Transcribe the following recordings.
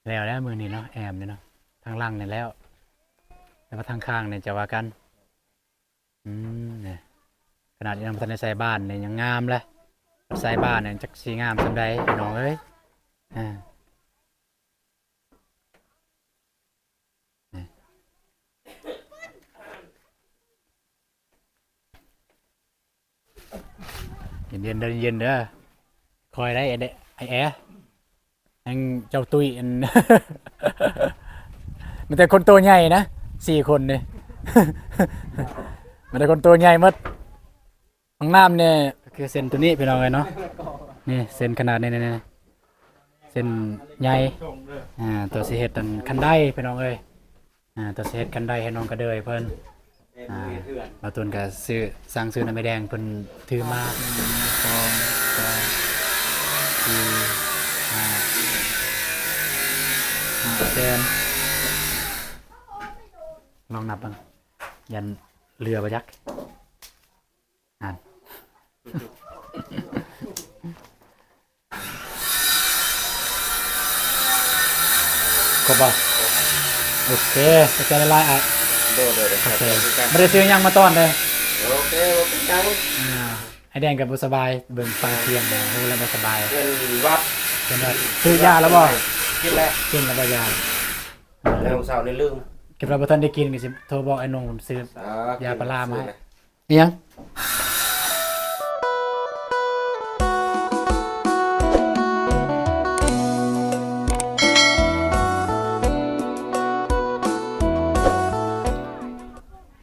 ແລ້ວແຫຼະມື້ນີ້ເນາະ ແອ້ມນີ້ເນາະ ທາງຫຼັງນີ້ແລ້ວ ແຕ່ວ່າທາງຂ້າງນີ້ຈະວ່າກັນ. ອືມ ນີ້ ຂະໜາດຍັງບໍ່ທັນໄດ້ໃສ່ບານນີ້ຍັງງາມເລີຍ ໃສ່ບານນີ້ຈັກຊິງາມສ່ຳໃດ ພີ່ນ້ອງເອີຍ. ອ່າ ນີ້ ເຢັນໆ ເດີ ເຢັນໆ ເດີ ຄ່ອຍໄດ້ ໄອ້ແອ ແຮ່ງເຈົ້າຕຸ້ຍ ອັນ ມີແຕ່ຄົນໂຕໃຫຍ່ນະ ສີ່ຄົນນີ້ ມີແຕ່ຄົນໂຕໃຫຍ່ໝົດ. ຫ້ອງນ້ຳນີ້ຄືເສັ້ນໂຕນີ້ ພີ່ນ້ອງເອີຍເນາະ ນີ້ເສັ້ນຂະໜາດນີ້ ນີ້ ນີ້ ເສັ້ນໃຫຍ່ ອ່າ ໂຕຊິເຮັດອັນຄັນໄດ ພີ່ນ້ອງເອີຍ. ອ່າ ໂຕຊິເຮັດຄັນໄດໃຫ້ນ້ອງກະເດີຍເພິ່ນ ອ່າ ບ່າວຕູນກະຊື້ ສັ່ງຊື້ນຳແມ່ແດງເພິ່ນຖືມາ ໜຶ່ງ ສອງ ສາມ ສີ່ ຫ້າ ຫ້າແສນ ລອງນັບເບິ່ງ ຢ້ານເຫຼືອບໍ່ຈັກ. ຫັ້ນ ຄົບບໍ່? ໂອເຄ ຂອບໃຈຫຼາຍໆ ອ້າຍ. ໂດຍໆ ຂອບໃຈ. ບໍ່ໄດ້ຊື້ຫຍັງມາຕ້ອນເດີ. ໂອເຄ ບໍ່ເປັນຫຍັງ. ອ່າ ອ້າຍແດງກໍບໍ່ສະບາຍ ເບິ່ງປາກສຽງແລ້ວ ໂອ້ ແລ້ວບໍ່ສະບາຍ ເປັນຫວັດ. ເປັນຫວັດ. ຊື້ຢາແລ້ວບໍ່? ກິນແລ້ວ. ກິນແລ້ວບໍ່ຢາ? ແຕ່ມື້ເຊົ້ານີ້ລືມ. ຄິດວ່າບໍ່ທັນໄດ້ກິນ ກໍຊິໂທບອກອ້າຍນົງ ຊື້ຢາປາລາມາໃຫ້. ອີ່ຫຍັງ?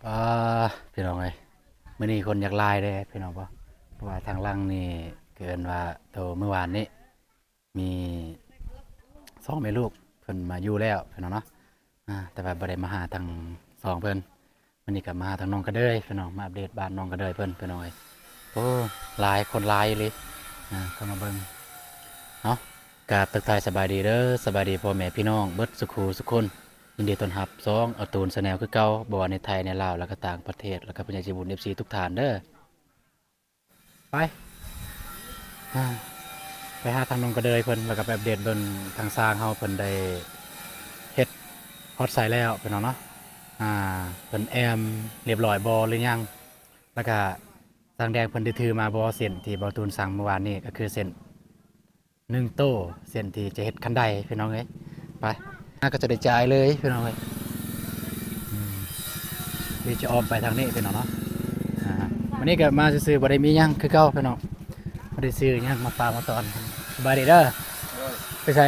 ອ່າ ພີ່ນ້ອງເອີຍ ມື້ນີ້ຄົນຢາກຫຼາຍເດ້ ພີ່ນ້ອງ ເພາະວ່າທາງຫຼັງນີ້ ຄືເອີ້ນວ່າ ໂຕມື້ວານນີ້ ມີສອງແມ່ລູກເພິ່ນມາຢູ່ແລ້ວ ພີ່ນ້ອງເນາະ. ອ່າ ແຕ່ວ່າບໍ່ໄດ້ມາຫາທັງສອງເພິ່ນ ມື້ນີ້ກໍມາຫາທາງນ້ອງກະເດີຍ ພີ່ນ້ອງ ມາອັບເດດບ້ານນ້ອງກະເດີຍເພິ່ນ ພີ່ນ້ອງເອີຍ. ໂອ້ ຫຼາຍ ຄົນຫຼາຍອີ່ຫຼີ ອ່າ ເຂົ້າມາເບິ່ງເນາະ. ກາບທັກທາຍສະບາຍດີເດີ ສະບາຍດີພໍ່ແມ່ພີ່ນ້ອງເບິດສຸຂູສຸຄົນ. ຍິນດີຕ້ອນຮັບຊ່ອງອາຕູນແຊນແນວຄືເກົ່າ ບໍ່ວ່າໃນໄທ ໃນລາວ ແລະ ກໍຕ່າງປະເທດ ແລະ ກໍຜູ້ໃຫຍ່ໃຈບຸນ ເອັຟຊີ ທຸກທ່ານເດີ. ໄປ ອ່າ ໄປຫາທາງນ້ອງກະເດີຍເພິ່ນ ແລ້ວກໍໄປອັບເດດເບິ່ງທາງຊ່າງເຮົາ ເພິ່ນໄດ້ເຮັດຮອດໃສແລ້ວ ພີ່ນ້ອງເນາະ. ອ່າ ເພິ່ນແອ້ມລຽບຮ້ອຍບໍ່ ຫຼືຍັງ ແລ້ວກໍຊ່າງແດງເພິ່ນໄດ້ຖືມາບໍ່ ເສັ້ນທີ່ບ່າວຕູນສັ່ງມື້ວານນີ້ ກໍຄືເສັ້ນ ໜຶ່ງໂຕ ເສັ້ນທີ່ຈະເຮັດຄັນໄດ ພີ່ນ້ອງເອີຍ. ໄປ ຫາກໍຈະໄດ້ຈ່າຍເລີຍ ພີ່ນ້ອງເອີຍ. ອືມ ດຽວຈະອ້ອມໄປທາງນີ້ ພີ່ນ້ອງເນາະ. ອ່າ ມື້ນີ້ກໍມາຊື່ໆ ບໍ່ໄດ້ມີຫຍັງຄືເກົ່າ ພີ່ນ້ອງ ບໍ່ໄດ້ຊື້ຫຍັງມາຝາກມາຕ້ອນ. ສະບາຍດີເດີ. ໂດຍ. ໄປໃສ?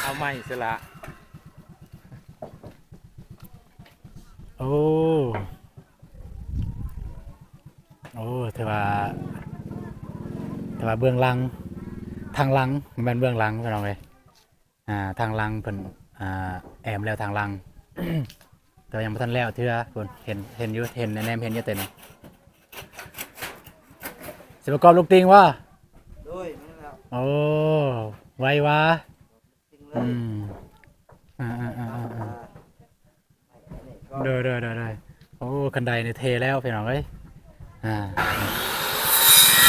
ເອົາໃໝ່ຊິລະ. ໂອ້ ໂອ້ ຖືວ່າ ຖືວ່າເບື້ອງຫຼັງ ທາງຫຼັງ ບໍ່ແມ່ນເບື້ອງຫຼັງ ພີ່ນ້ອງເອີຍ. ອ່າ ທາງຫຼັງເພິ່ນ ອ່າ ແອ້ມແລ້ວທາງຫຼັງ ແຕ່ວ່າຍັງບໍ່ທັນແລ້ວເທື່ອ. ພຸ້ນ ເຫັນ ເຫັນຢູ່ ເຫັນ ແນມເຫັນຢູ່ເຕັມ. ຊິປະກອບລູກຕິ່ງບໍ່? ໂດຍ ແມ່ນແລ້ວ. ໂອ້ ໄວວາ. ອືມ ອ່າໆໆໆ ໂດຍໆໆໆ. ໂອ້ ຄັນໄດນີ້ເທແລ້ວ ພີ່ນ້ອງເອີຍ. ອ່າ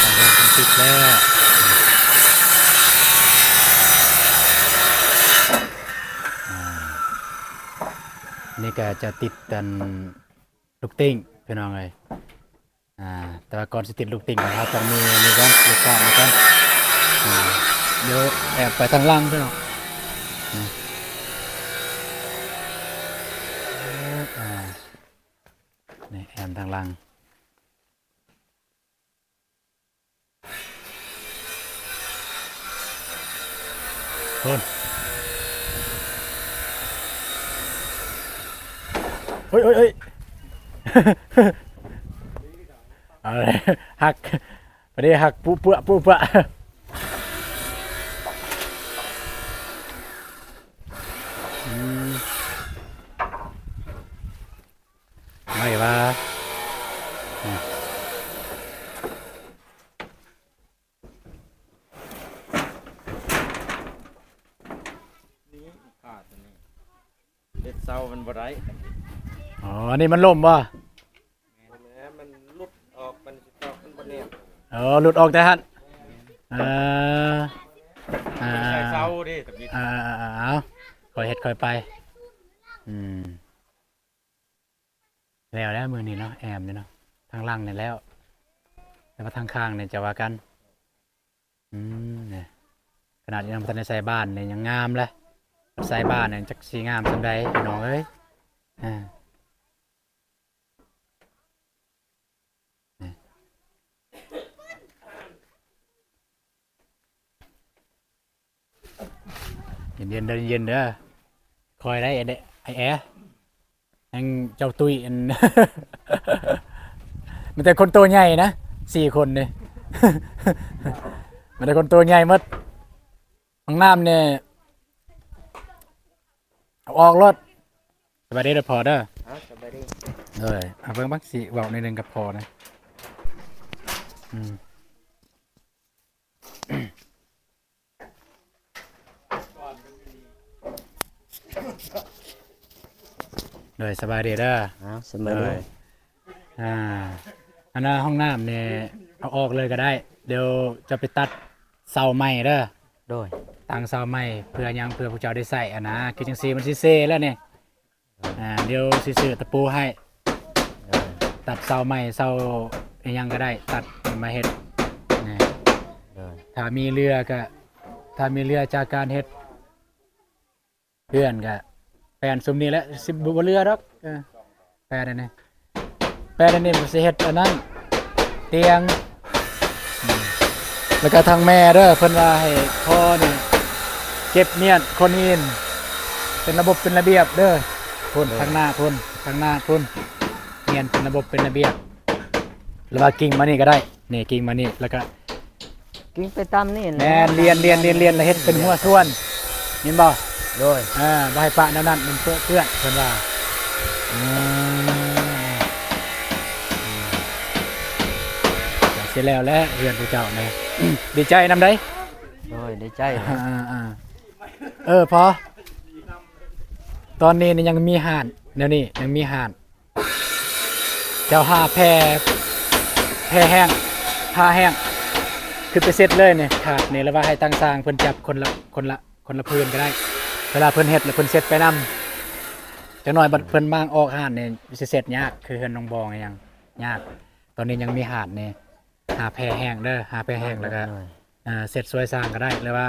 ຄັນໄດເປັນຕິດແລ້ວ. ອ່າ ນີ້ກໍຈະຕິດອັນລູກຕິ່ງ ພີ່ນ້ອງເອີຍ. ອ່າ ແຕ່ວ່າກ່ອນຊິຕິດລູກຕິ່ງ ເຮົາຕ້ອງມີ ມີກ່ອນ ມີກ້ອງ ມີກ່ອນ. ອ່າ ດຽວແອບໄປທາງຫຼັງ ພີ່ນ້ອງ. ອ່າ ນີ້ແອບທາງຫຼັງ. ໂອ້ຍ ໂອ້ຍ ໂອ້ຍ ໂອ້ຍ ເອົາເລີຍ ຫັກ ພໍດີຫັກປຸເປືອປຸເປືອ. ອືມ ໄວ້ວ່າ ນີ້ ຜ້າຕົວນີ້ ເຮັດເສົາມັນບໍ່ໄດ້. ອໍ ອັນນີ້ມັນລົ້ມບໍ່? ແມ່ນແລ້ວ ມັນຫຼຸດອອກ ມັນຊິຕອກ ມັນບໍ່ແໜ້ນ. ອໍ ຫຼຸດອອກແຕ່ຫັ້ນ. ເອີ ອ່າ ໃສ່ເສົາເດ້ ຕະບິດ. ອ່າ ເອົາ ຄ່ອຍເຮັດຄ່ອຍໄປ. ອືມ ແລ້ວແລ້ວມື້ນີ້ເນາະ ແອ້ມນີ້ເນາະ ທາງຫຼັງນີ້ແລ້ວ ແຕ່ວ່າທາງຂ້າງນີ້ຈະວ່າກັນ. ອືມ ນີ້ ຂະໜາດຍັງບໍ່ທັນໄດ້ໃສ່ບານນີ້ຍັງງາມແລ້ວ ໃສ່ບານນີ້ຈັກຊິງາມສ່ຳໃດ ພີ່ນ້ອງເອີຍ. ອາ ນີ້ ເຢັນໆເດີ ເຢັນໆເດີ ຄ່ອຍໄດ້ ໄອ້ແອ ແຮງເຈົ້າຕຸ້ຍ ອັນ ມີແຕ່ຄົນໂຕໃຫຍ່ນະ ສີ່ຄົນນີ້ ມີແຕ່ຄົນໂຕໃຫຍ່ໝົດ. ຫ້ອງນ້ຳນີ້ເອົາອອກໂລດ. ສະບາຍດີເດີພໍ່ເດີ. ເອົາ ສະບາຍດີ. ເອີ ເອົາເບິ່ງ ເບິ່ງ ຊິເວົ້າໜ້ອຍໜຶ່ງກັບພໍ່ນະ. ອືມ ໂດຍ ສະບາຍດີເດີ. ເອົາ ສະບາຍດີ. ໂດຍ ອ່າ ອັນນ່າ ຫ້ອງນ້ຳນີ້ເອົາອອກເລີຍກໍໄດ້ ດຽວຈະໄປຕັດເສົາໃໝ່ເດີ. ໂດຍ ຕັ້ງເສົາໃໝ່ ເພື່ອຫຍັງ? ເພື່ອພວກເຈົ້າໄດ້ໃຊ້ຫັ້ນນະ ຄືຈັ່ງຊີ້ມັນຊິເຊແລ້ວນີ້. ອ່າ ດຽວຊິຊື້ຕະປູໃຫ້ ເອີ ຕັດເສົາໃໝ່ ເສົາອີ່ຫຍັງກໍໄດ້ ຕັດມາເຮັດນີ້. ໂດຍ ຖ້າມີເຫຼືອກໍ ຖ້າມີເຫຼືອຈາກການເຮັດເຮືອນກໍແປນຊຸມນີ້ແຫຼະ ຊິບໍ່ເຫຼືອດອກ. ເອີ ແປນອັນນີ້ ແປນອັນນີ້ຊິເຮັດອັນນັ້ນ ຕຽງ. ອືມ ແລ້ວກໍທາງແມ່ເດີ ເພິ່ນວ່າໃຫ້ພໍ່ນີ້ເກັບມ້ຽນໂຄນີນ ເປັນລະບົບເປັນລະບຽບເດີ. ພຸ້ນ ໂດຍ ທາງໜ້າພຸ້ນ ທາງໜ້າພຸ້ນ ມ້ຽນເປັນລະບົບເປັນລະບຽບ ຫຼືວ່າກິ່ງມານີ້ກໍໄດ້. ນີ້ກິ່ງມານີ້ ແລ້ວກໍກິ່ງໄປຕາມນີ້ແຫຼະ. ແມ່ນ ລຽນ ລຽນ ລຽນ ລຽນ ແລ້ວເຮັດເປັນຫົວສ່ວນ ແມ່ນບໍ່? ໂດຍ ເອີ ບໍ່ໃຫ້ປະແນວນັ້ນ ມັນເປິເປື້ອນ ເພິ່ນວ່າ. ອືມ ອືມ ຊິແລ້ວແຫຼະເຮືອນພວກເຈົ້ານະ. ດີໃຈນຳໃດ໋. ໂດຍ ດີໃຈ. ອ່າໆ ເອີ ພໍ ຕອນນີ້ນີ້ຍັງມີຮ້ານ ແນວນີ້ຍັງມີຮ້ານ ເຈົ້າຫາແຜ່ ແຜ່ແຫ້ງ ຜ້າແຫ້ງ ຂຶ້ນໄປເຊັດເລີຍນີ້ ຂາດນີ້ ຫຼືວ່າໃຫ້ທາງຊ່າງເພິ່ນຈັບຄົນລະ ຄົນລະ ຄົນລະພື້ນກໍໄດ້. ເວລາເພິ່ນເຮັດແລ້ວເພິ່ນເຊັດໄປນຳ ຈັກໜ້ອຍບັດເພິ່ນມາອອກຮ້ານນີ້ຊິເຊັດຍາກ ຄືເຮືອນນ້ອງບອງຫຍັງຍາກ. ຕອນນີ້ຍັງມີຮ້ານນີ້ ຫາແຜ່ແຫ້ງເດີ ຫາແຜ່ແຫ້ງ ແລ້ວກໍ ໂດຍ ເອີ ເຊັດຊ່ວຍຊ່າງກໍໄດ້ ຫຼືວ່າ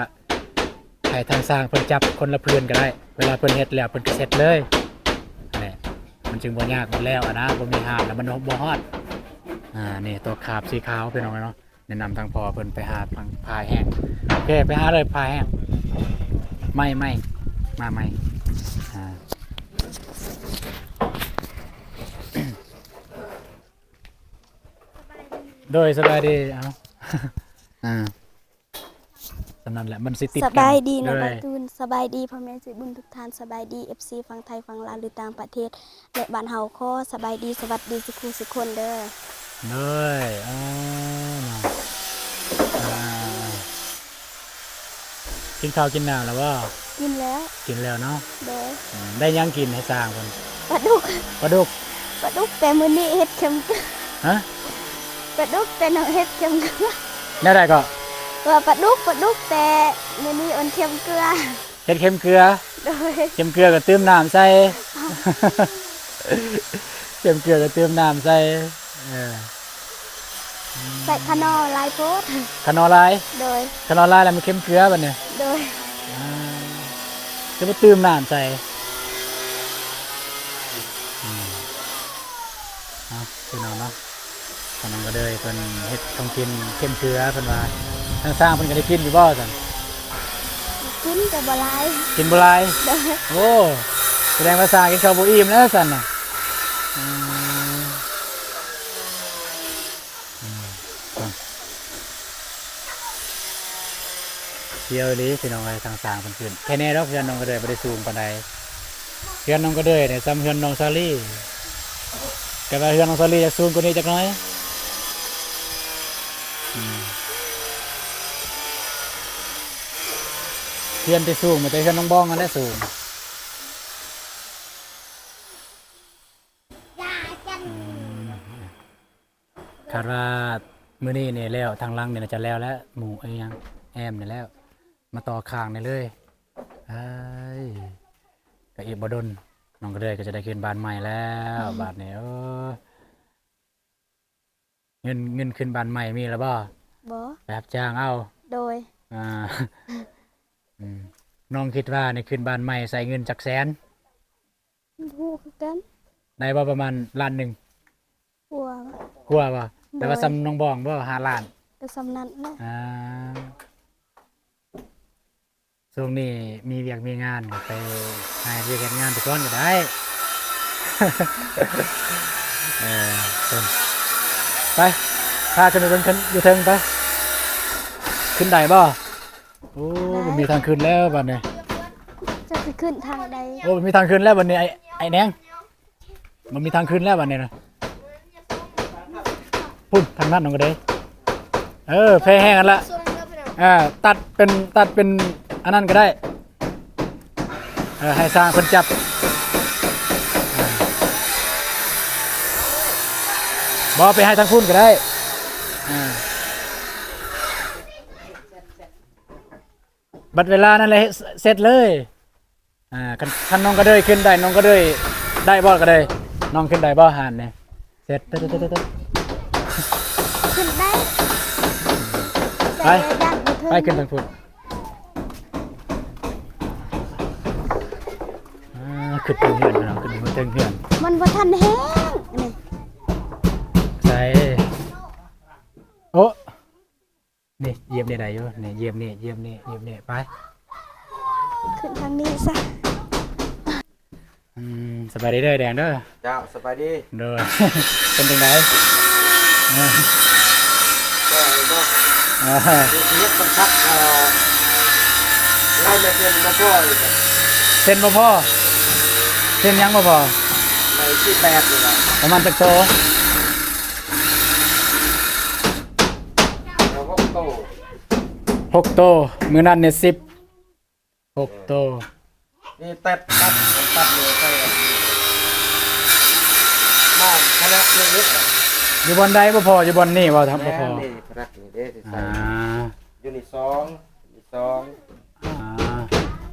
ໃຫ້ທາງຊ່າງເພິ່ນຈັບຄົນລະພື້ນກໍໄດ້ ເວລາເພິ່ນເຮັດແລ້ວເພິ່ນກໍເຊັດເລີຍ. ແຫຼະ ມັນຈຶ່ງບໍ່ຍາກ ມັນແລ້ວຫັ້ນນະ ບໍ່ມີຮ້ານແລ້ວມັນບໍ່ຮອດ. ອ່າ ນີ້ຕົວຂາບສີຂາວ ພີ່ນ້ອງເອີຍເນາະ ແນະນຳທາງພໍ່ເພິ່ນໄປຫາຜ້າແຫ້ງ. ໂອເຄ ໄປຫາເລີຍຜ້າແຫ້ງ ໄໝ່ ໄໝ່ ມາໃໝ່. ອ່າ ໂດຍ ສະບາຍດີ. ເອົາ ອ່າ ສ່ຳນັ້ນແຫຼະ ມັນຊິຕິດກັນ. ສະບາຍດີນະ ໂດຍ ບ່າວຕູນ. ສະບາຍດີພໍ່ແມ່ໃຈບຸນທຸກທ່ານ. ສະບາຍດີເອັຟຊີຝັ່ງໄທ ຝັ່ງລາວ ຫຼືຕ່າງປະເທດ ແລະບ້ານເຮົາ. ຂໍສະບາຍດີ ສະຫວັດດີສຸຂູສຸຄົນເດີ. ໂດຍ ເອີ ເນາະ ອ່າ ກິນເຂົ້າກິນນ້ຳແລ້ວບໍ່? ກິນແລ້ວ ກິນແລ້ວເນາະ. ໂດຍ ອືມ ໄດ້ຫຍັງກິນໃຫ້ຊ່າງເພິ່ນ? ປາດຸກ ປາດຸກ ປາດຸກ ແຕ່ມື້ນີ້ເຮັດເຄັມເກືອ. ຮະ? ປາດຸກ ແຕ່ນ້ອງເຮັດເຄັມເກືອ. ແນວໃດເກາະ? ວ່າປາດຸກ ປາດຸກ ແຕ່ມື້ນີ້ອັນເຄັມເກືອ. ເຮັດເຄັມເກືອ. ໂດຍ ເຄັມເກືອກໍຕື່ມນ້ຳໃສ່ ເຄັມເກືອກໍຕື່ມນ້ຳໃສ່. ເອີ ໃສ່ຂະໜໍ່ຫຼາຍໂພດ. ຂະໜໍ່ຫຼາຍ? ໂດຍ ຂະໜໍ່ຫຼາຍແລ້ວມັນເຄັມເກືອບັດນີ້. ໂດຍ ອ່າ ຈະບໍ່ຕື່ມນ້ຳໃສ່. ອືມ ເອົາ ພີ່ນ້ອງເນາະ ທາງນ້ອງກະເດີຍເພິ່ນເຮັດຂອງກິນເຄັມເກືອ ເພິ່ນວ່າ ທາງຊ່າງເພິ່ນກໍໄດ້ກິນຢູ່ບໍ່ຊັ້ນ? ກິນແຕ່ບໍ່ຫຼາຍ. ກິນບໍ່ຫຼາຍ? ໂດຍ ໂອ້ ສະແດງວ່າຊ່າງກິນເຂົ້າບໍ່ອີ່ມແລ້ວຊັ້ນນະ. ອືມ ອືມ ສຽວອີ່ຫຼີພີ່ນ້ອງເອີຍ ທາງຊ່າງເພິ່ນຂຶ້ນ. ແຄ່ແນ່ດອກ ເຮືອນນ້ອງກະເດີຍບໍ່ໄດ້ສູງປານໃດ. ເຮືອນນ້ອງກະເດີຍນີ້ສ່ຳເຮືອນນ້ອງສາລີ ແຕ່ວ່າເຮືອນນ້ອງສາລີຈະສູງກວ່ານີ້ຈັກໜ້ອຍ. ອືມ ເຮືອນທີ່ສູງມີແຕ່ເຮືອນນ້ອງບອງຫັ້ນແຫຼະສູງ. ອືມ ຄາດວ່າມື້ນີ້ນີ້ແລ້ວ ທາງຫຼັງນີ້ໜ້າຈະແລ້ວແລ້ວ ໝູ່ອີ່ຫຍັງແອ້ມນີ້ແລ້ວ ມາຕໍ່ຂ້າງນີ້ເລີຍ. ເອີຍ ກໍອີກບໍ່ດົນ ນ້ອງກະເດີຍກໍຈະໄດ້ຂຶ້ນບ້ານໃໝ່ແລ້ວ ອືມ ບາດນີ້. ໂອ້ ເງິນ ເງິນຂຶ້ນບ້ານໃໝ່ມີແລ້ວບໍ່? ບໍ່ ໄປຮັບຈ້າງເອົາ. ໂດຍ ອ່າ ອືມ ນ້ອງຄິດວ່ານີ້ຂຶ້ນບ້ານໃໝ່ໃຊ້ເງິນຈັກແສນ? ບໍ່ຮູ້ຄືກັນ. ໄດ້ບໍ່ປະມານລ້ານໜຶ່ງ? ກວ່າ ກວ່າບໍ່? ໂດຍ ແຕ່ວ່າສ່ຳນ້ອງບອງບໍ່? ຫ້າລ້ານ ກໍສ່ຳນັ້ນແຫຼະ. ອ່າ ຊ່ວງນີ້ມີວຽກມີງານ ກໍໄປຫາເຮັດວຽກເຮັດງານໄປກ່ອນກໍໄດ້. ເອີ ເພິ່ນ ໄປ ພາຂຶ້ນໄປເບິ່ງ ຂຶ້ນຢູ່ເທິງໄປ. ຂຶ້ນໄດ້ບໍ່? ໂອ້ ໄດ້ ບໍ່ມີທາງຂຶ້ນແລ້ວບັດນີ້ ຈັກຊິຂຶ້ນທາງໃດ. ໂອ້ ບໍ່ມີທາງຂຶ້ນແລ້ວບັດນີ້ ໄອ້ ໄອ້ແນງ. ມັນມີທາງຂຶ້ນແລ້ວບັດນີ້ນະ. ພຸ້ນ ທາງນັ້ນນ້ອງກະເດີຍ. ເອີ ແພແຮງຫັ້ນລະ. ອ່າ ຕັດເປັນ ຕັດເປັນອັນນັ້ນກໍໄດ້. ເອີ ໃຫ້ຊ່າງເພິ່ນຈັບ. ອ່າ ບໍ່ ໄປໃຫ້ທາງພຸ້ນກໍໄດ້. ອ່າ ບັດເວລານັ້ນແຫຼະ ເສັດເລີຍ. ອ່າ ຄັນ ຄັນນ້ອງກະເດີຍຂຶ້ນໄດ້ ນ້ອງກະເດີຍໄດ້ບໍ່? ກະເດີຍ ນ້ອງຂຶ້ນໄດ້ບໍ່? ຫັ້ນນີ້ ເສັດ ເຕີໆໆ ຂຶ້ນໄດ້. ໄປ ໄປຂຶ້ນທາງພຸ້ນ. ອ່າ ຂຶ້ນເທິງເຮືອນພີ່ນ້ອງ ຂຶ້ນເທິງເຮືອນ. ມັນບໍ່ທັນແຮງນີ້ ໃສ່ ໂອ້ ນີ້ ຢຽບນີ້ໄດ້ຢູ່ ນີ້ ຢຽບນີ້ ຢຽບນີ້ ຢຽບນີ້ ໄປ ຂຶ້ນທາງນີ້ຊະ. ອືມ ສະບາຍດີເດີ ແດງເດີ. ເຈົ້າ ສະບາຍດີ. ໂດຍ ເປັນຈັ່ງໃດ? ເອີ ກໍເຮັດບໍ່ ເອີ ເຮັດບັນທັດ ເອີ ໄລ່ແມ່ນເສັ້ນບໍ່ພໍອີກ. ເສັ້ນບໍ່ພໍ? ເສັ້ນຫຍັງບໍ່ພໍ? ໄມ້ສີ່ແປດນີ້ລະ. ປະມານຈັກໂຕ? ເອົາຫົກໂຕ. ຫົກໂຕ. ມື້ນັ້ນນີ້ສິບ ຫົກໂຕ. ນີ້ຕັດ ຕັດ ຕັດນີ້ໃສ່ ມາຂະໜາດນີ້ ຢູ່ບ່ອນໃດບໍ່ພໍ? ຢູ່ບ່ອນນີ້ບໍ່? ທຳ ບໍ່ພໍ. ນີ້ຂະໜາດນີ້ເດ້ ຊິໃສ່. ອ່າ ຢູ່ນີ້ສອງ ນີ້ສອງ. ອ່າ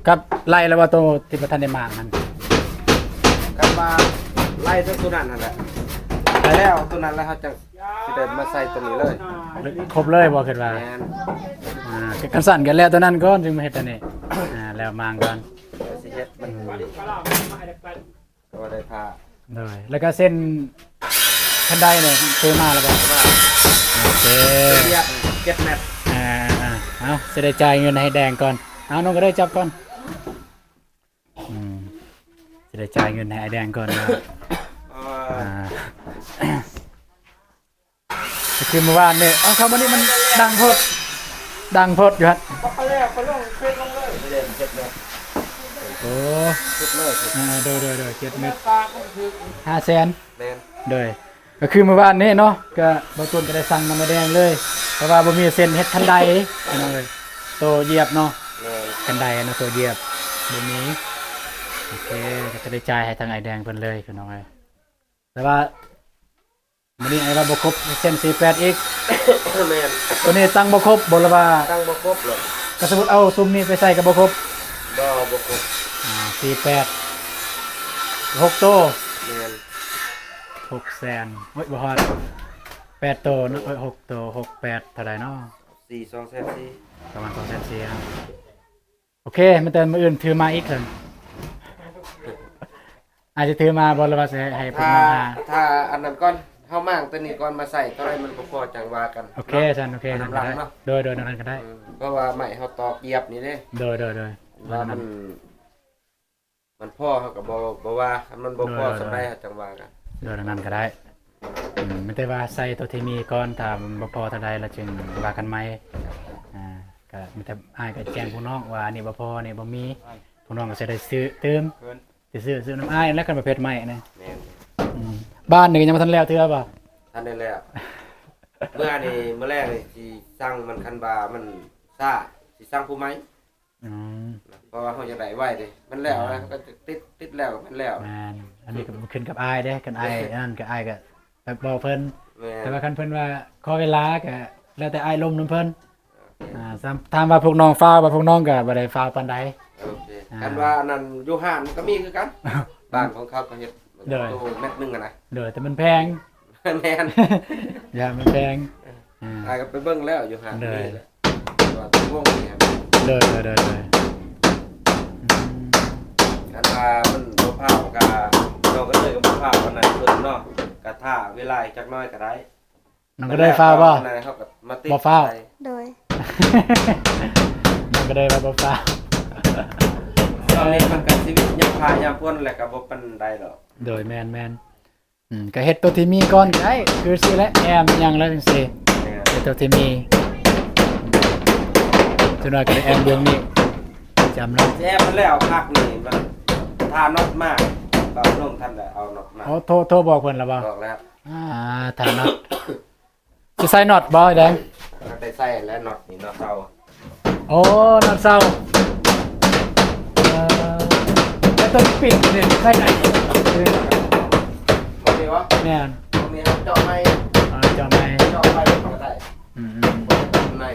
ກັບໄລ່ແລ້ວວ່າໂຕທີ່ບໍ່ທັນໄດ້ມາງຫັ້ນ? ກັບວ່າໄລ່ເຖິງໂຕນັ້ນຫັ້ນແຫຼະ ໄປແລ້ວໂຕນັ້ນແລ້ວ ເຮົາຈັ່ງຊິໄດ້ມາໃສ່ໂຕນີ້ເລີຍ. ຄົບເລີຍບໍ່? ຄິດວ່າ ແມ່ນ. ອ່າ ຄັນຊັ້ນກໍແລ້ວໂຕນັ້ນກ່ອນ ຈຶ່ງມາເຮັດໂຕນີ້. ອ່າ ແລ້ວມາງກ່ອນ ຊິເຮັດມັນ ອືມ ກໍໄດ້ພາ. ໂດຍ ແລ້ວກໍເສັ້ນຄັນໄດນີ້ຊື້ມາແລ້ວບໍ່? ມາ. ໂອເຄ ເຈັດແມັດ. ອ່າໆໆ ເອົາ ຊິໄດ້ຈ່າຍເງິນໃຫ້ແດງກ່ອນ. ເອົາ ນ້ອງກະເດີຍຈັບກ່ອນ. ອືມ ຊິໄດ້ຈ່າຍເງິນໃຫ້ອ້າຍແດງກ່ອນເນາະ. ອ່າ ອ່າ ຄືມື້ວານນີ້ ເອົາ ເຂົ້າມານີ້ມັນດັງໂພດ ດັງໂພດຢູ່ຫັ້ນ. ບໍ່ເຂົ້າແລ້ວ ໄປລົງເຟສລົງເລີຍ. ໂອ້ ເຈັດເມັດ. ອ່າ ໂດຍໆໆ ເຈັດເມັດ ຫ້າແສນ. ແມ່ນ. ໂດຍ ກໍຄືມື້ວານນີ້ເນາະ ກໍບ່າວຕຸນກໍໄດ້ສັ່ງນຳອ້າຍແດງເລີຍ ເພາະວ່າບໍ່ມີເສັ້ນເຮັດຄັນໄດພີ່ນ້ອງເອີຍ ໂຕຢຽບເນາະ. ແມ່ນ. ຄັນໄດເນາະ ໂຕຢຽບບໍ່ມີ. ໂອເຄ ກໍຈະໄດ້ຈ່າຍໃຫ້ທາງອ້າຍແດງເພິ່ນເລີຍພີ່ນ້ອງເອີຍ. ແຕ່ວ່າມື້ນີ້ອ້າຍວ່າບໍ່ຄົບເສັ້ນສີ່ແປດອີກ. ແມ່ນ. ໂຕນີ້ຕັ້ງບໍ່ຄົບບໍ່ ຫຼືວ່າ? ຕັ້ງບໍ່ຄົບເລີຍ. ກໍສົມມຸດເອົາຊຸມນີ້ໄປໃສ່ກໍບໍ່ຄົບ? ບໍ່ ບໍ່ຄົບ. ອ່າ ສີ່ແປດ ຫົກໂຕ. ແມ່ນ. ຫົກແສນ ໂອ້ຍ ບໍ່ຮອດ ແປດໂຕເນາະ. ເອີ ຫົກໂຕ ຫົກແປດ ເທົ່າໃດເນາະ? ສີ່ ສອງແສນສີ່ ປະມານສອງແສນສີ່ເນາະ. ໂອເຄ ມັນແຕ່ມື້ອື່ນຖືມາອີກເຖິງ ອາດຈະຖືມາບໍ່ ຫຼືວ່າຊິໃຫ້ ໃຫ້ເພິ່ນມາຫາ? ຖ້າ ຖ້າອັນນັ້ນກ່ອນ ເຮົາມ້າງຕົວນີ້ກ່ອນມາໃສ່ ເທົ່າໃດມັນບໍ່ພໍຈັ່ງວ່າກັນ. ໂອເຄ ເນາະ ຊັ້ນ ໂອເຄ ອັນນັ້ນກໍໄດ້. ໂດຍໆ ນັ້ນກໍໄດ້. ອືມ ເພາະວ່າໄມ້ເຮົາຕອກຢຽບນີ້ເດ້. ໂດຍໆໆ ວ່າມັນ ມັນພໍເຮົາກໍບໍ່ ບໍ່ວ່າ ຄັນມັນບໍ່ພໍສ່ຳໃດເຮົາຈັ່ງວ່າກັນ. ໂດຍ ນັ້ນກໍໄດ້. ອືມ ມີແຕ່ວ່າໃສ່ຕົວທີ່ມີກ່ອນ ຖ້າມັນບໍ່ພໍເທົ່າໃດລະຈຶ່ງວ່າກັນໃໝ່. ອ່າ ກໍມີແຕ່ອ້າຍກໍແຈ້ງພວກນ້ອງວ່າອັນນີ້ບໍ່ພໍ ອັນນີ້ບໍ່ມີ ພວກນ້ອງກໍຊິໄດ້ຊື້ຕື່ມ ຊິຊື້ ຊື້ນຳອ້າຍແລ້ວ ຄັນປະເພດໃໝ່ນະ. ແມ່ນ. ອືມ ບ້ານນີ້ກໍຍັງບໍ່ທັນແລ້ວເທື່ອບໍ່? ທັນໄດ້ແລ້ວ. ເມື່ອນີ້ ມື້ແລງນີ້ຊິສັ່ງມັນ ຄັນວ່າມັນຊ້າ ຊິສັ່ງຜູ້ໃໝ່. ອືມ ເພາະວ່າເຮົາຢາກໄດ້ໄວເດ້ ມັນແລ້ວ ແມ່ນ ແລ້ວກໍຕິດ ຕິດແລ້ວກໍແມ່ນແລ້ວ. ແມ່ນ. ອັນນີ້ກໍຂຶ້ນກັບອ້າຍເດ້ ຄັນອ້າຍອັນນັ້ນກໍອ້າຍກໍໄປບອກເພິ່ນ. ແມ່ນ. ແຕ່ວ່າຄັນເພິ່ນວ່າຂໍເວລາກໍແລ້ວແຕ່ອ້າຍລົມນຳເພິ່ນ. ໂອເຄ. ອ່າ ຖາມວ່າພວກນ້ອງຟ້າວບໍ່ ພວກນ້ອງກໍບໍ່ໄດ້ຟ້າວປານໃດ. ໂອເຄ. ອ່າ ຄັນວ່າອັນນັ້ນຢູ່ຮ້ານມັນກໍມີຄືກັນ ຮ້ານຂອງເຂົາກໍເຮັດ ໂດຍ ໂຕແມັດໜຶ່ງຫັ້ນນະ ໂດຍ ແຕ່ມັນແພງ ແມ່ນ ຢ່າມັນແພງ ອ່າ ອ້າຍກໍໄປເບິ່ງແລ້ວຢູ່ຮ້ານ ໂດຍ ມີແຫຼະ ວ່າຕົກລົງນີ້ຫັ້ນ ໂດຍ ໂດຍ ໂດຍ ໂດຍ ອືມ ຄັນວ່າມັນບໍ່ພາວກໍ ນ້ອງກໍເລີຍກໍບໍ່ພາວອັນນັ້ນເພີ່ມເນາະ ກໍຖ້າເວລາອີກຈັກໜ້ອຍກໍໄດ້ ນ້ອງກະເດີຍຟ້າວບໍ່? ເຮົາກໍມາຕິດ ບໍ່ຟ້າວ ໂດຍ ນ້ອງກະເດີຍວ່າບໍ່ຟ້າວ ຕອນນີ້ມັນກໍຊີວິດຍາມຟ້າຍາມຝົນແຫຼະ ກໍບໍ່ປານໃດດອກ ໂດຍ ແມ່ນໆ ອືມ ກໍເຮັດໂຕທີ່ມີກ່ອນກໍໄດ້ ຄືຊີ້ແຫຼະ ແອ້ມຫຍັງແລ້ວຈັ່ງຊີ້ ແມ່ນ ເຮັດໂຕທີ່ມີ ຈັກໜ້ອຍກໍໄດ້ແອ້ມດວງນີ້ ຈຳເນາະ ແອ້ມແລ້ວພັກນີ້ມັນ ຖ້ານັອດມາ ກໍໜຸ່ມທັນໄດ້ເອົານັອດມາ ໂອ້ ໂທ ໂທບອກເພິ່ນແລ້ວບໍ່? ບອກແລ້ວ ອ່າ ຖ້ານັອດ ຊິໃສ່ນັອດບໍ່ ອ້າຍແດງ? ກໍໄດ້ໃສ່ແລ້ວ ນັອດນີ້ ນັອດເຊົາ ໂອ້ ນັອດເຊົາ ເອີ ແລ້ວຕົວປິດນີ້ໃສ່ໄດ້ບໍ່? ແມ່ນ ຕົວນີ້ເນາະ ເຈາະໃໝ່ ເຈາະໃໝ່ ເຈາະໄປກໍໄດ້ ອືມໆ ໃນ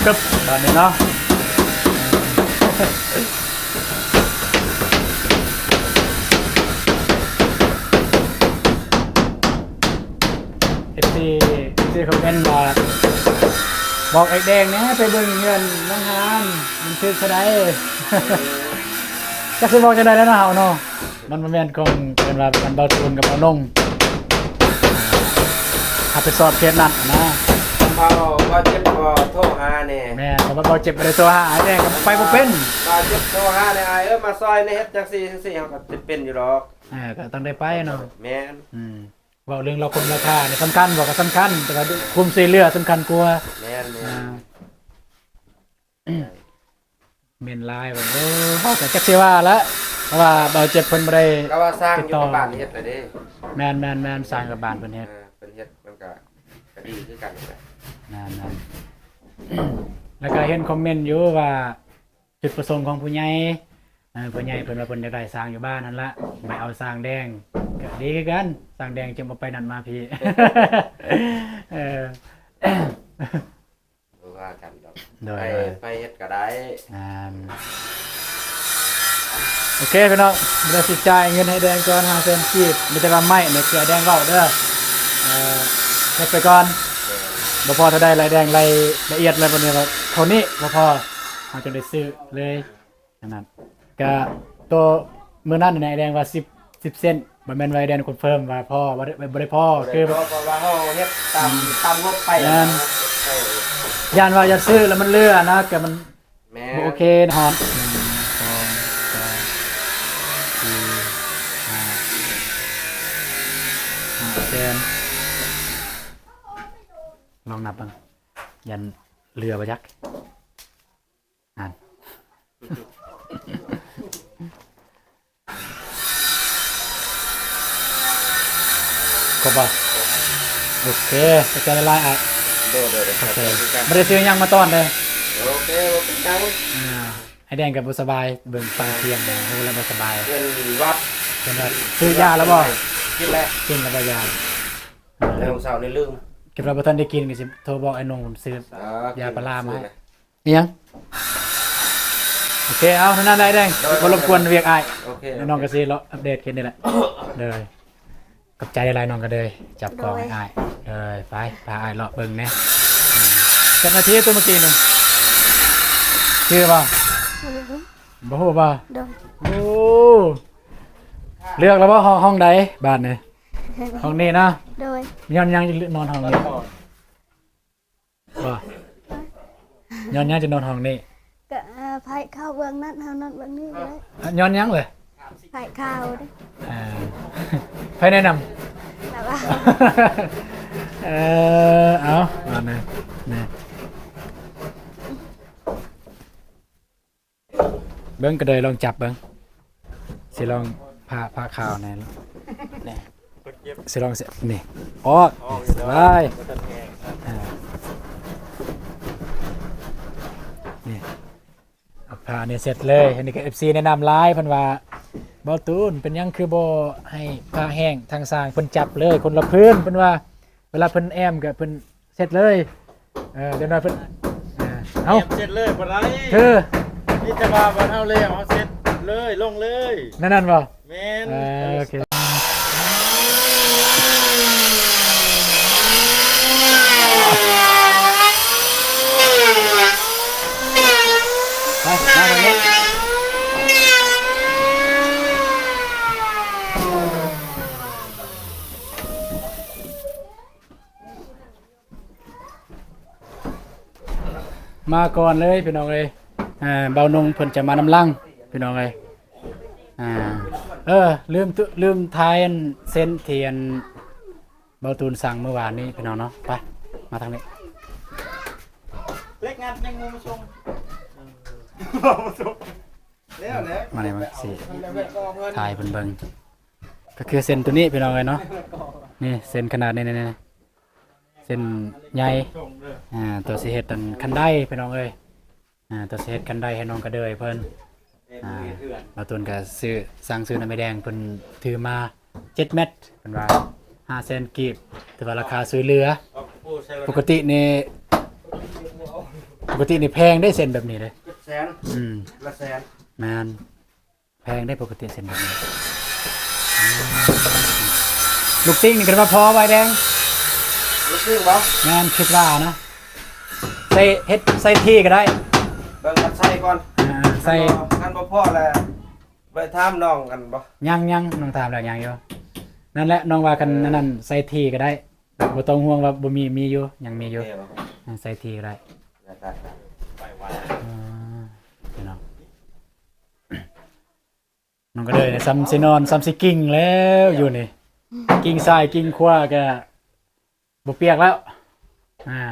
ກຶບໆ ຕອນນີ້ເນາະ ເອັຟຊີ ເອັຟຊີຄອມເມັນວ່າ ບອກອ້າຍແດງແດ່ ໄປເບິ່ງເຮືອນນ້ອງຮາມ ມັນຖືກເທົ່າໃດ ຈັກຊິບອກຈັ່ງໃດແລ້ວເນາະ ເຮົາເນາະ ມັນບໍ່ແມ່ນຂອງ ເອີ້ນວ່າ ອັນເບົາຕູນກັບເບົານົງ ຮັບຜິດຊອບເຂດນັ້ນນະ ເບົາ ເບົາເຈັບກໍໂທຫາແດ່ ແມ່ນ ເພາະວ່າເບົາເຈັບບໍ່ໄດ້ໂທຫາອ້າຍແດງ ກໍໄປບໍ່ເປັນ ເບົາເຈັບໂທຫາແດ່ ອ້າຍເອີຍ ມາຊ່ອຍແດ່ ເຮັດຈັ່ງຊີ້ຈັ່ງຊີ້ ເຮົາກໍຈະເປັນຢູ່ດອກ ເອີ ກໍຕ້ອງໄດ້ໄປເນາະ ແມ່ນ ອືມ ເວົ້າເລື່ອງລາຄາ ລາຄານີ້ສຳຄັນບໍ່? ກໍສຳຄັນ ແຕ່ວ່າຄວາມຊ່ວຍເຫຼືອສຳຄັນກວ່າ ແມ່ນໆ ອ່າ ເມັນຫຼາຍວ່າ ເອີ ເຮົາກໍຈັກຊິວ່າລະ ເພາະວ່າເບົາເຈັບເພິ່ນບໍ່ໄດ້ ກໍວ່າສ້າງຢູ່ກັບບ້ານເຮັດແລ້ວເດ້ ແມ່ນໆໆ ສ້າງກັບບ້ານເພິ່ນເຮັດ ເອີ ເພິ່ນເຮັດມັນກໍ ກໍດີຄືກັນແຫຼະ ແມ່ນໆ ແລ້ວກໍເຫັນຄອມເມັນຢູ່ວ່າ ຈຸດປະສົງຂອງຜູ້ໃຫຍ່ ເອີ ຜູ້ໃຫຍ່ເພິ່ນວ່າເພິ່ນຢາກໄດ້ສ້າງຢູ່ບ້ານຫັ້ນລະ ໄປເອົາຊ່າງແດງ ກໍດີຄືກັນ ຊ່າງແດງຈຶ່ງບໍ່ໄປນັ້ນມາພີ້ ເອີ ບໍ່ວ່າກັນດອກ ໂດຍ ໄປ ໂດຍ ໄປເຮັດກໍໄດ້ ອ່າ ໂອເຄພີ່ນ້ອງ ບໍ່ໄດ້ຊິຈ່າຍເງິນໃຫ້ແດງກ່ອນ ຫ້າແສນກີບ ມີແຕ່ວ່າໄມ້ນີ້ຄືອ້າຍແດງເວົ້າເດີ ເອີ ເຮັດໄປກ່ອນ ແມ່ນ ບໍ່ພໍເທົ່າໃດ ອ້າຍແດງລາຍລະອຽດແລ້ວ ບັດນີ້ວ່າເທົ່ານີ້ບໍ່ພໍ ເຮົາຈຶ່ງໄດ້ຊື້ເລີຍ ອັນນັ້ນ ກະໂຕມື້ນັ້ນນະ ອ້າຍແດງວ່າສິບ ສິບເຊັນ ບໍ່ແມ່ນວ່າອ້າຍແດງຄອນເຟີມວ່າພໍ ບໍ່ໄດ້ ບໍ່ໄດ້ພໍ ຄື ເພາະວ່າເຮົາເຮັດຕາມ ອືມ ຕາມງົບໄປ ແມ່ນ ເອີ ຢ້ານວ່າຈະຊື້ແລ້ວມັນເຫຼືອນະ ກະມັນ ແມ່ນ ບໍ່ໂອເຄ ຮອດ ໜຶ່ງ ສອງ ສາມ ສີ່ ຫ້າ ຫ້າແສນ ລອງນັບເບິ່ງ ຢ້ານເຫຼືອບໍ່ຈັກ. ຫັ້ນ ຄົບບໍ່? ໂອເຄ ຂອບໃຈຫຼາຍໆ ອ້າຍ ໂດຍໆ ຂອບໃຈ ບໍ່ໄດ້ຊື້ຫຍັງມາຕ້ອນເດີ ໂອເຄ ບໍ່ເປັນຫຍັງ ອ່າ ອ້າຍແດງກໍບໍ່ສະບາຍ ເບິ່ງຟັງສຽງ ໂອ້ ແລ້ວບໍ່ສະບາຍ ເປັນຫວັດ ເປັນຫວັດ ຊື້ຢາແລ້ວບໍ່? ກິນແລ້ວ ກິນແລ້ວບໍ່ຢາ? ແຕ່ມື້ເຊົ້ານີ້ລືມ ຄິດວ່າບໍ່ທັນໄດ້ກິນ ກໍຊິໂທບອກອ້າຍນົງ ເພິ່ນຊື້ຢາປາລາມາໃຫ້ ອີ່ຫຍັງ? ໂອເຄ ເອົາ ເທົ່ານັ້ນແຫຼະ ອ້າຍແດງ ໂດຍ ບໍ່ລົບກວນວຽກອ້າຍ ໂອເຄ ນ້ອງກໍຊິເລາະອັບເດດແຄ່ນີ້ແຫຼະ ໂດຍ ຂອບໃຈຫຼາຍໆ ນ້ອງກະເດີຍ ຈັບກ້ອງໃຫ້ອ້າຍ ໂດຍ ເດີຍ ໄປ ພາອ້າຍເລາະເບິ່ງແດ່ ອືມ ຈັກນາທີຕົວເມື່ອກີ້ນີ້ ຈື່ບໍ່? ບໍ່ຮູ້ ບໍ່ຮູ້ບໍ່? ໂດຍ ໂອ້ ເລືອກແລ້ວບໍ່ ຫ້ອງ ຫ້ອງໃດບາດນີ້? ຫ້ອງນີ້ເນາະ ໂດຍ ຍ້ອນຫຍັງຈຶ່ງນອນຫ້ອງນີ້? ບໍ່ ຍ້ອນຫຍັງຈະນອນຫ້ອງນີ້? ກະ ເອີ ໃຜເຂົ້າເບື້ອງນັ້ນ ເຮົານອນເບື້ອງນີ້ກໍໄດ້ ຍ້ອນຫຍັງເລີຍ? ໃຜເຂົ້າເດ້ ອ່າ ໃຜແນະນຳ? ແບບວ່າ ເອີ ເອົາ ວ່າແນະ ແນະ. ເບິ່ງກະເດີຍ ລອງຈັບເບິ່ງ ຊິລອງຜ້າ ຜ້າຂາວແນ່ ນີ້ ຊິລອງ ນີ້ ອອກ ສະບາຍ ອ່າ ນີ້ ເອົາຜ້ານີ້ເຊັດເລີຍ ອັນນີ້ກໍເອັຟຊີແນະນຳຫຼາຍ ເພິ່ນວ່າ ບໍ່ຕູນ ເປັນຫຍັງຄືບໍ່ໃຫ້ພາແຫ້ງ ທາງຊ່າງເພິ່ນຈັບເລີຍ ຄົນລະພື້ນ ເພິ່ນວ່າ ເວລາເພິ່ນແອ້ມກໍເພິ່ນເຊັດເລີຍ. ເອີ ຈັກໜ້ອຍເພິ່ນ ເອົາ ແອ້ມເຊັດເລີຍບໍ່ໄດ້ ຄື ມີແຕ່ວ່າບັດເຮົາແລ້ວ ເຮົາເຊັດເລີຍ ລົງເລີຍ ແນວນັ້ນບໍ່? ແມ່ນ ເອີ ໂອເຄ ໄປ ມາທາງນີ້ ມາກ່ອນເລີຍພີ່ນ້ອງເອີຍ. ເອີ ບ່າວນົງເພິ່ນຈະມານຳຫຼັງພີ່ນ້ອງເອີຍ. ອ່າ ເອີ ລືມ ລືມຖ່າຍອັນເຊັນທີ່ອັນບ່າວຕູນສັ່ງມື້ວານນີ້ພີ່ນ້ອງເນາະ. ໄປ ມາທາງນີ້ ເລັກງັດຍັງບໍ່ມາສົ່ງ ບໍ່ມາສົ່ງ ແລ້ວແຫຼະ ມານີ້ມາຊິຖ່າຍເພິ່ນເບິ່ງ ກໍຄືເຊັນໂຕນີ້ພີ່ນ້ອງເອີຍເນາະ. ນີ້ເຊັນຂະໜາດນີ້ ນີ້ ນີ້ ເຊັນໃຫຍ່ ອ່າ ຕົວຊິເຮັດອັນຄັນໄດພີ່ນ້ອງເອີຍ. ອ່າ ຕົວຊິເຮັດຄັນໄດໃຫ້ນ້ອງກະເດີຍເພິ່ນ. ອ່າ ບ່າວຕູນກະຊື້ ສັ່ງຊື້ນຳແມ່ແດງ ເພິ່ນຖືມາເຈັດແມັດ ເພິ່ນວ່າຫ້າແສນກີບ ຖືວ່າລາຄາຊ່ວຍເຫຼືອ. ປົກກະຕິນີ້ ປົກກະຕິນີ້ແພງເດ້ເຊັນແບບນີ້ເດ້ ເຈັດແສນ ອືມ ລະແສນ ແມ່ນ. ແພງໄດ໋ປົກກະຕິເສັ້ນແບບນີ້. ລູກຕິ່ງນີ້ກໍມາພໍໄວແດງ ລູກຕິ່ງບໍ່? ແມ່ນ ຄິດວ່ານະ ໃສ່ເຮັດ ໃສ່ທີ່ກໍໄດ້ ເບິ່ງກັນໃສ່ກ່ອນ. ອ່າ ໃສ່ ຄັນບໍ່ພໍແລ້ວໄປຖາມນ້ອງກັນບໍ່? ຍັງໆ ນ້ອງຖາມແລ້ວຍັງຢູ່. ນັ້ນແຫຼະ ນ້ອງວ່າຄັນ ເອີ ອັນນັ້ນໃສ່ທີ່ກໍໄດ້ ບໍ່ຕ້ອງຫ່ວງວ່າບໍ່ມີ ມີຢູ່ ຍັງມີຢູ່. ໂອເຄບໍ່? ໃສ່ທີ່ກໍໄດ້ ໄດ້ໆ ໄປໄວ ເອີ ພີ່ນ້ອງ. ນ້ອງກະເດີຍນີ້ຊ່ຳຊິນອນ ຊ່ຳຊິກິ້ງແລ້ວຢູ່ນີ້ ກິ້ງຊ້າຍກິ້ງຂວາກະບໍ່ປຽກແລ້ວ. ອ່າ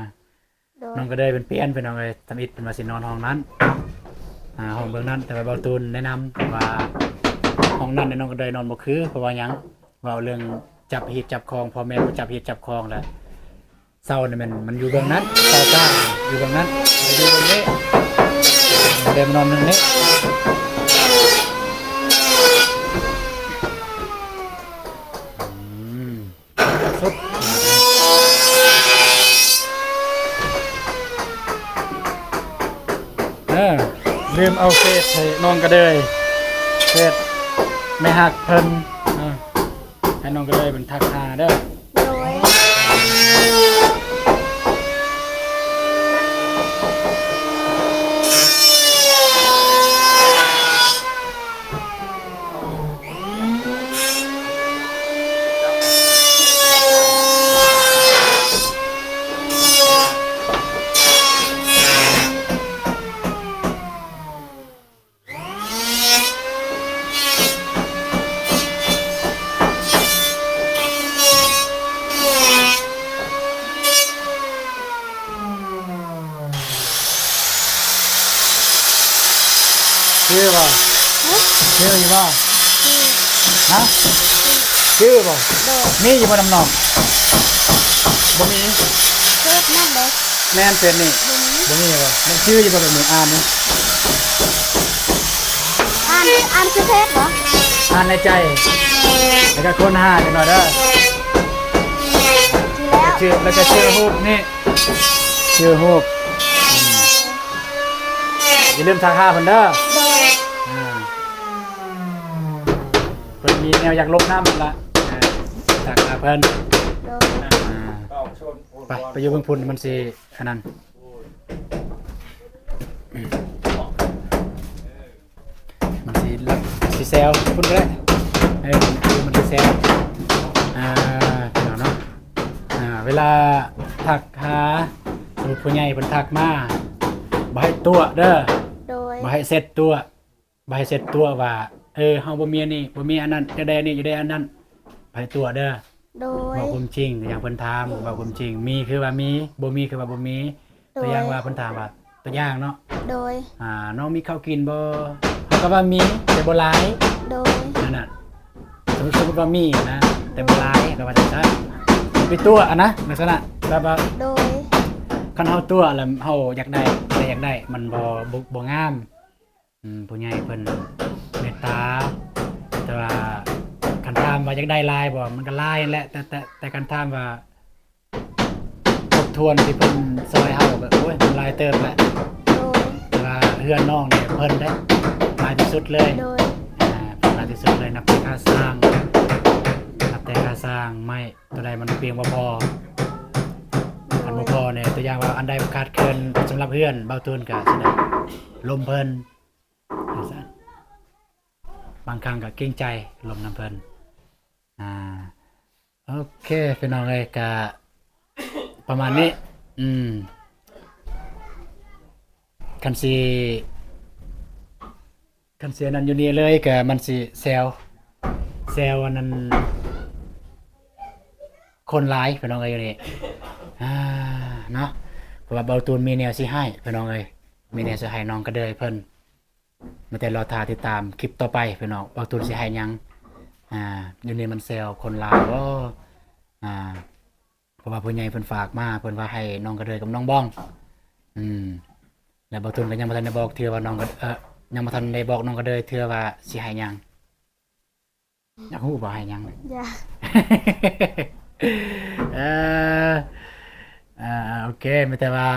ໂດຍ ນ້ອງກະເດີຍເພິ່ນປ່ຽນພີ່ນ້ອງເອີຍ. ທຳອິດເພິ່ນວ່າຊິນອນຫ້ອງນັ້ນ ອ່າ ຫ້ອງເບື້ອງນັ້ນ ແຕ່ວ່າບ່າວຕູນແນະນຳວ່າຫ້ອງນັ້ນນ້ອງກະເດີຍນອນບໍ່ຄື ເພາະວ່າຫຍັງ ເວົ້າເລື່ອງຈັບຮີດຈັບຄອງ ພໍ່ແມ່ບໍ່ຈັບຮີດຈັບຄອງແລ້ວ ເສົານີ້ແມ່ນມັນຢູ່ເບື້ອງນັ້ນ ເສົາກ້ານຢູ່ເບື້ອງນັ້ນ ຢູ່ເບື້ອງນີ້ ແຕ່ມານອນເບື້ອງນີ້. ອືມ ສຸດ ເອີ ລືມເອົາເຟສໃຫ້ນ້ອງກະເດີຍ ເຟສແມ່ຮັກເພິ່ນ ເອີ. ໃຫ້ນ້ອງກະເດີຍເພິ່ນທັກຫາເດີ. ໂດຍ ຊື່ບໍ່? ຮະ? ຊື່ຢູ່ບໍ່? ຮະ? ຊື່ບໍ່? ໂດຍ ມີຢູ່ບໍ່ນຳນ້ອງ? ບໍ່ມີ. ເກີດນຳບໍ່? ແມ່ນ ເຟສນີ້ ບໍ່ມີ ບໍ່ມີບໍ່? ແມ່ນຈື່ຢູ່ບໍ່ແບບນີ້? ອ່ານນີ້ ອ່ານ ອ່ານຊື່ເຟສບໍ່? ອ່ານໃນໃຈ ແລ້ວກໍຄົ້ນຫາຈັກໜ່ອຍເດີ. ຊື່ແລ້ວ ແລ້ວກໍຊື່ຮູບນີ້ ຊື່ຮູບ ອືມ ຢ່າລືມທັກຫາເພິ່ນເດີ. ໂດຍ ອ່າ ເພິ່ນມີແນວຢາກລົບນ້ຳລະ ອ່າ ທັກຫາເພິ່ນ. ໂດຍ ອ່າ ໄປ ໄປຢູ່ເບື້ອງພຸ້ນ ມັນຊິ ອັນນັ້ນ ມັນຊິ ຊິແຊວພຸ້ນກໍໄດ້ ເອີ ມັນຊິແຊວ ອ່າ ພີ່ນ້ອງເນາະ. ອ່າ ເວລາທັກຫາ ສົມມຸດຜູ້ໃຫຍ່ເພິ່ນທັກມາ ບໍ່ໃຫ້ຕົວະເດີ. ໂດຍ ບໍ່ໃຫ້ເຊັດຕົວະ. ບໍ່ໃຫ້ເຊັດຕົວະວ່າ ເອີ ເຮົາບໍ່ມີອັນນີ້ ບໍ່ມີອັນນັ້ນ ຢາກໄດ້ອັນນີ້ ຢາກໄດ້ອັນນັ້ນ ບໍ່ໃຫ້ຕົວະເດີ. ໂດຍ ເວົ້າຄວາມຈິງ ຢ່າງເພິ່ນຖາມ ເວົ້າຄວາມຈິງ ມີຄືວ່າມີ ບໍ່ມີຄືວ່າບໍ່ມີ. ໂດຍ ຕົວຢ່າງວ່າເພິ່ນຖາມວ່າ ຕົວຢ່າງເນາະ ໂດຍ ອ່າ ນ້ອງມີເຂົ້າກິນບໍ່? ເຮົາກໍວ່າມີ ແຕ່ບໍ່ຫຼາຍ. ໂດຍ ນັ້ນນະ ສົມມຸດ ສົມມຸດວ່າມີນະ ແຕ່ບໍ່ຫຼາຍ ກໍວ່າຈັ່ງຊັ້ນ ໄປຕົວະຫັ້ນນະ ລັກສະນະແບບວ່າ ໂດຍ ຄັນເຮົາຕົວະແລ້ວເຮົາຢາກໄດ້ ແຕ່ຢາກໄດ້ ມັນບໍ່ ບໍ່ ບໍ່ງາມ. ອືມ ຜູ້ໃຫຍ່ເພິ່ນເມດຕາ ແຕ່ ແຕ່ວ່າຄັນຖາມວ່າຢາກໄດ້ຫຼາຍບໍ່ ມັນກໍຫຼາຍຫັ້ນແຫຼະ ແຕ່ ແຕ່ ແຕ່ຄັນຖາມວ່າ ທົບທວນທີ່ເພິ່ນຊ່ອຍເຮົາກໍ ໂອ້ຍ ມັນຫຼາຍເຕີບແຫຼະ. ໂດຍ. ແຕ່ວ່າເຮືອນນ້ອງນີ້ເພິ່ນເດ້ຫຼາຍທີ່ສຸດເລີຍ. ໂດຍ. ອ່າ ເພິ່ນຫຼາຍທີ່ສຸດເລີຍ ນັບແຕ່ຄ່າສ້າງ ນັບແຕ່ຄ່າສ້າງໄມ້ ຕົວໃດມັນພຽງບໍ່ພໍ. ໂດຍ. ຄັນບໍ່ພໍນີ້ ຕົວຢ່າງວ່າອັນໃດມັນຂາດເຂີນສຳລັບເຮືອນ ເບົາຕູນກໍຊິໄດ້ລົມເພິ່ນ ຈັ່ງຊັ້ນ. ບາງຄັ້ງກໍເກງໃຈລົມນຳເພິ່ນ. ອ່າ ໂອເຄ ພີ່ນ້ອງເອີຍ ກະປະມານນີ້. ອືມ ຄັນຊິ ຄັນຊິອັນນັ້ນຢູ່ນີ້ເລີຍ ກະມັນຊິແຊວ ແຊວອັນນັ້ນ ຄົນຫຼາຍ ພີ່ນ້ອງເອີຍ ຢູ່ນີ້ ອ່າ ເນາະ. ເພາະວ່າເບົາຕູນມີແນວຊິໃຫ້ ພີ່ນ້ອງເອີຍ ມີແນວຊິໃຫ້ນ້ອງກະເດີຍເພິ່ນ. ມີແຕ່ລໍຖ້າຕິດຕາມຄລິບຕໍ່ໄປພີ່ນ້ອງ ເບົາຕູນຊິໃຫ້ຫຍັງ. ອ່າ ຢູ່ນີ້ມັນແຊວຄົນລາວບໍ ອ່າ ເພາະວ່າຜູ້ໃຫຍ່ເພິ່ນຝາກມາ ເພິ່ນວ່າໃຫ້ນ້ອງກະເດີຍກັບນ້ອງບອງ. ອືມ ແລະ ເບົາຕູນກໍຍັງບໍ່ທັນໄດ້ບອກເທື່ອວ່ານ້ອງກະ ເອີ ຍັງບໍ່ທັນໄດ້ບອກນ້ອງກະເດີຍເທື່ອວ່າຊິໃຫ້ຫຍັງ. ຢາກຮູ້ບໍ່ໃຫ້ຫຍັງ? ຢາກ. ເອີ ອ່າ ໂອເຄ ມີແຕ່ວ່າ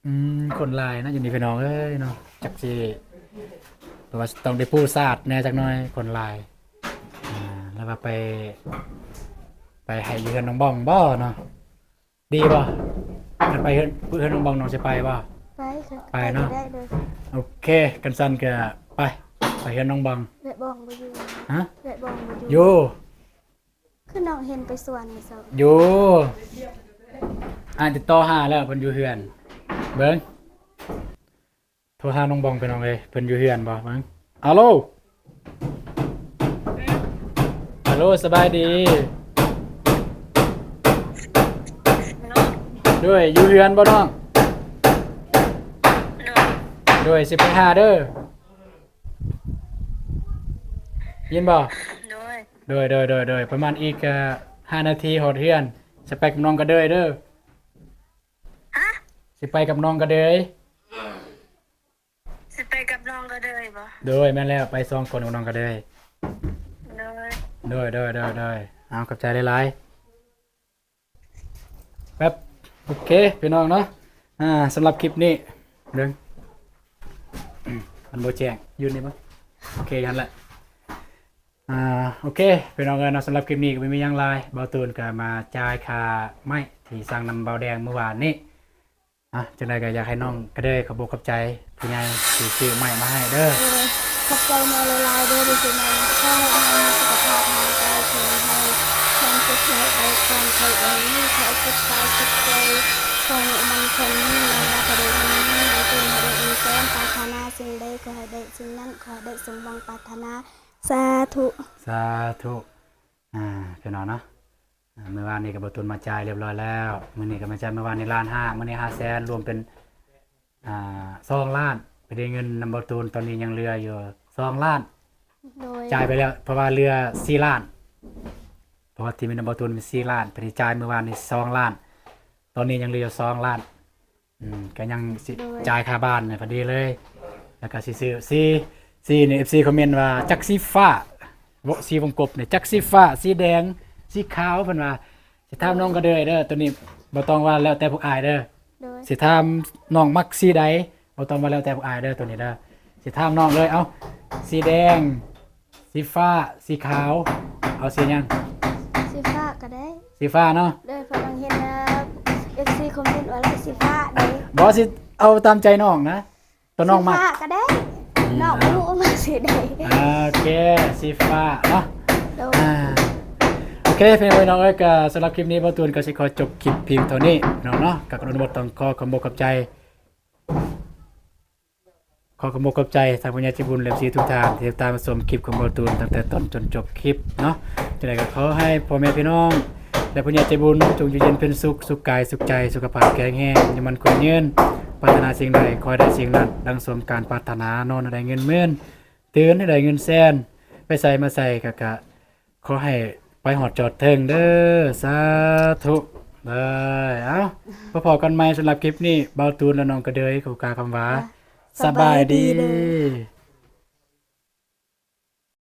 ອືມ ຄົນຫຼາຍເນາະ ຢູ່ນີ້ພີ່ນ້ອງເອີຍເນາະ ຈັກຊິ ເພາະວ່າຕ້ອງໄດ້ປູສາດແດ່ຈັກໜ້ອຍ ຄົນຫຼາຍ. ອ່າ ແລ້ວວ່າໄປ ໄປໃຫ້ຢູ່ເຮືອນນ້ອງບອງບໍເນາະ ດີບໍ່? ຄັນໄປເຮືອນ ເຮືອນນ້ອງບອງ ນ້ອງຊິໄປບໍ່? ໄປຄ່ະ ໄປເນາະ ໄປໄດ້ເດີ. ໂອເຄ ຄັນຊັ້ນກໍໄປ ໄປເຮືອນນ້ອງບອງ. ແລະ ບອງບໍ່ຢູ່. ຮະ? ແລະ ບອງບໍ່ຢູ່. ຢູ່. ຄືນ້ອງເຫັນໄປສວນນີ້ຊະ. ຢູ່ ອ້າຍຕິດຕໍ່ຫາແລ້ວ ເພິ່ນຢູ່ເຮືອນ. ເບິ່ງ ໂທຫານ້ອງບອງ ພີ່ນ້ອງເອີຍ ເພິ່ນຢູ່ເຮືອນບໍ່ ເບິ່ງ. ອາໂລ ອາໂລ ສະບາຍດີ. ໂດຍ ຢູ່ເຮືອນບໍ່ນ້ອງ? ໂດຍ ຊິໄປຫາເດີ ຍິນບໍ່? ໂດຍ ໂດຍ ໂດຍ ໂດຍ ປະມານອີກ ເອີ ຫ້ານາທີຮອດເຮືອນ. ຊິໄປກັບນ້ອງກະເດີຍເດີ. ຮະ? ຊິໄປກັບນ້ອງກະເດີຍ. ຊິໄປກັບນ້ອງກະເດີຍບໍ? ໂດຍ ແມ່ນແລ້ວ ໄປສອງຄົນກັບນ້ອງກະເດີຍ. ໂດຍ ໂດຍ ໂດຍ ໂດຍ ໂດຍ. ເອົາ ຂອບໃຈຫຼາຍໆ. ແປັບ ໂອເຄ ພີ່ນ້ອງເນາະ. ອ່າ ສຳລັບຄລິບນີ້ ເບິ່ງ ມັນບໍ່ແຈ້ງ ຢູ່ນີ້ບໍ່? ໂອເຄ ຫັ້ນແຫຼະ. ອ່າ ໂອເຄ ພີ່ນ້ອງເອີຍເນາະ ສຳລັບຄລິບນີ້ກໍບໍ່ມີຫຍັງຫຼາຍ ເບົາຕູນກໍມາຈ່າຍຄ່າໄມ້ທີ່ສັ່ງນຳເບົາແດງມື້ວານນີ້. ອ່າ ຈັ່ງໃດກໍຢາກໃຫ້ນ້ອງກະເດີຍຂອບອົກຂອບໃຈຜູ້ໃຫຍ່ທີ່ຊື້ໄມ້ມາໃຫ້ເດີ. ໂດຍ ຂອບໃຈແມ່ຫຼາຍໆເດີ ທີ່ຊື້ໄມ້. ຂໍໃຫ້ແມ່ມີສຸຂະພາບຮ່າງກາຍແຂງແຮງ ຄວາມເຈັບໄຂ້ໄດ້ຄວາມໄຂ້ໄດ້ມີ ຂໍໃຫ້ເຈັບກາຍເຈັບໃຈ ຂໍໃຫ້ມັນຄົນມີເງິນລາກະເດີຍເງິນມີ ເງິນຕື້ໃຫ້ໄດ້ເງິນແສນ ປາດຖະໜາສິ່ງໃດຂໍໃຫ້ໄດ້ສິ່ງນັ້ນ ຂໍໃຫ້ໄດ້ສົມຫວັງປາດຖະໜາ. ສາທຸ ສາທຸ. ອ່າ ພີ່ນ້ອງເນາະ ອ່າ ມື້ວານນີ້ກໍເບົາຕູນມາຈ່າຍຮຽບຮ້ອຍແລ້ວ ມື້ນີ້ກໍມາຈ່າຍ ມື້ວານນີ້ລ້ານຫ້າ ມື້ນີ້ຫ້າແສນ ລວມເປັນ ອ່າ ສອງລ້ານ. ໄປໄດ້ເງິນນຳເບົາຕູນ ຕອນນີ້ຍັງເຫຼືອຢູ່ສອງລ້ານ. ໂດຍ ຈ່າຍໄປແລ້ວ ເພາະວ່າເຫຼືອສີ່ລ້ານ ເພາະວ່າທີ່ມີນຳເບົາຕູນມີສີ່ລ້ານ ໄປໄດ້ຈ່າຍມື້ວານນີ້ສອງລ້ານ ຕອນນີ້ຍັງເຫຼືອຢູ່ສອງລ້ານ. ອືມ ກໍຍັງຊິ ໂດຍ ຈ່າຍຄ່າບ້ານໃຫ້ພໍດີເລີຍ ແລ້ວກໍຊິຊື້ສີ ສີນີ້ ເອັຟຊີ ຄອມເມັນວ່າ ຈັກສີຟ້າ ເວາະ ສີວົງກົບນີ້ ຈັກສີຟ້າ ສີແດງ ສີຂາວ ເພິ່ນວ່າ. ຊິຖາມນ້ອງກະເດີຍເດີ ໂຕນີ້ບໍ່ຕ້ອງວ່າແລ້ວແຕ່ພວກອ້າຍເດີ. ໂດຍ ຊິຖາມນ້ອງມັກສີໃດ ບໍ່ຕ້ອງວ່າແລ້ວແຕ່ພວກອ້າຍເດີ ໂຕນີ້ເດີ. ຊິຖາມນ້ອງເລີຍ ເອົາ ສີແດງ ສີຟ້າ ສີຂາວ ເອົາສີຫຍັງ? ສີຟ້າກໍໄດ້. ສີຟ້າເນາະ? ໂດຍ ເພາະນ້ອງເຫັນ ເອີ ເອັຟຊີ ຄອມເມັນວ່າ ແລ້ວສີຟ້າເດ້. ບໍ່ ຊິເອົາຕາມໃຈນ້ອງນະ ໂຕນ້ອງມັກ. ສີຟ້າກໍໄດ້. ອືມ ນ້ອງບໍ່ຮູ້ວ່າມັກສີໃດ. ໂອເຄ ສີຟ້າເນາະ. ໂດຍ ອ່າ ໂອເຄ ພີ່ນ້ອງເອີຍ ກໍສຳລັບຄລິບນີ້ ເບົາຕູນກໍຊິຂໍຈົບຄລິບພຽງເທົ່ານີ້ເນາະ. ກໍກ່ອນອື່ນໝົດຕ້ອງຂໍຂອບອົກຂອບໃຈ ຂໍຂອບອົກຂອບໃຈທາງຜູ້ໃຫຍ່ໃຈບຸນ ແລະ ເອັຟຊີ ທຸກທ່ານທີ່ຕິດຕາມຮັບຊົມຄລິບຂອງເບົາຕູນຕັ້ງແຕ່ຕົ້ນຈົນຈົບຄລິບເນາະ. ຈັ່ງໃດກໍຂໍໃຫ້ພໍ່ແມ່ພີ່ນ້ອງ ແລະ ຜູ້ໃຫຍ່ໃຈບຸນຈົ່ງຢູ່ເຢັນເປັນສຸກ ສຸກກາຍສຸກໃຈ ສຸຂະພາບແຂງແຮງ ອາຍຸໝັ້ນຂວັນຍືນ ປາດຖະໜາສິ່ງໃດຂໍໃຫ້ໄດ້ສິ່ງນັ້ນ ດັ່ງສົມການປາດຖະໜາ ນອນໃຫ້ໄດ້ເງິນໝື່ນ ຕື່ນໃຫ້ໄດ້ເງິນແສນ ໄປໃສມາໃສກໍ ກໍ ຂໍໃຫ້ໄປຮອດຈອດເຖິງເດີ. ສາທຸເດີ. ເອົ້າ ພໍ້ກັນໃໝ່ສຳລັບຄລິບນີ້ ເບົາຕູນ ແລະ ນ້ອງກະເດີຍ ຂໍກ່າວຄຳວ່າ ສະບາຍດີເດີ.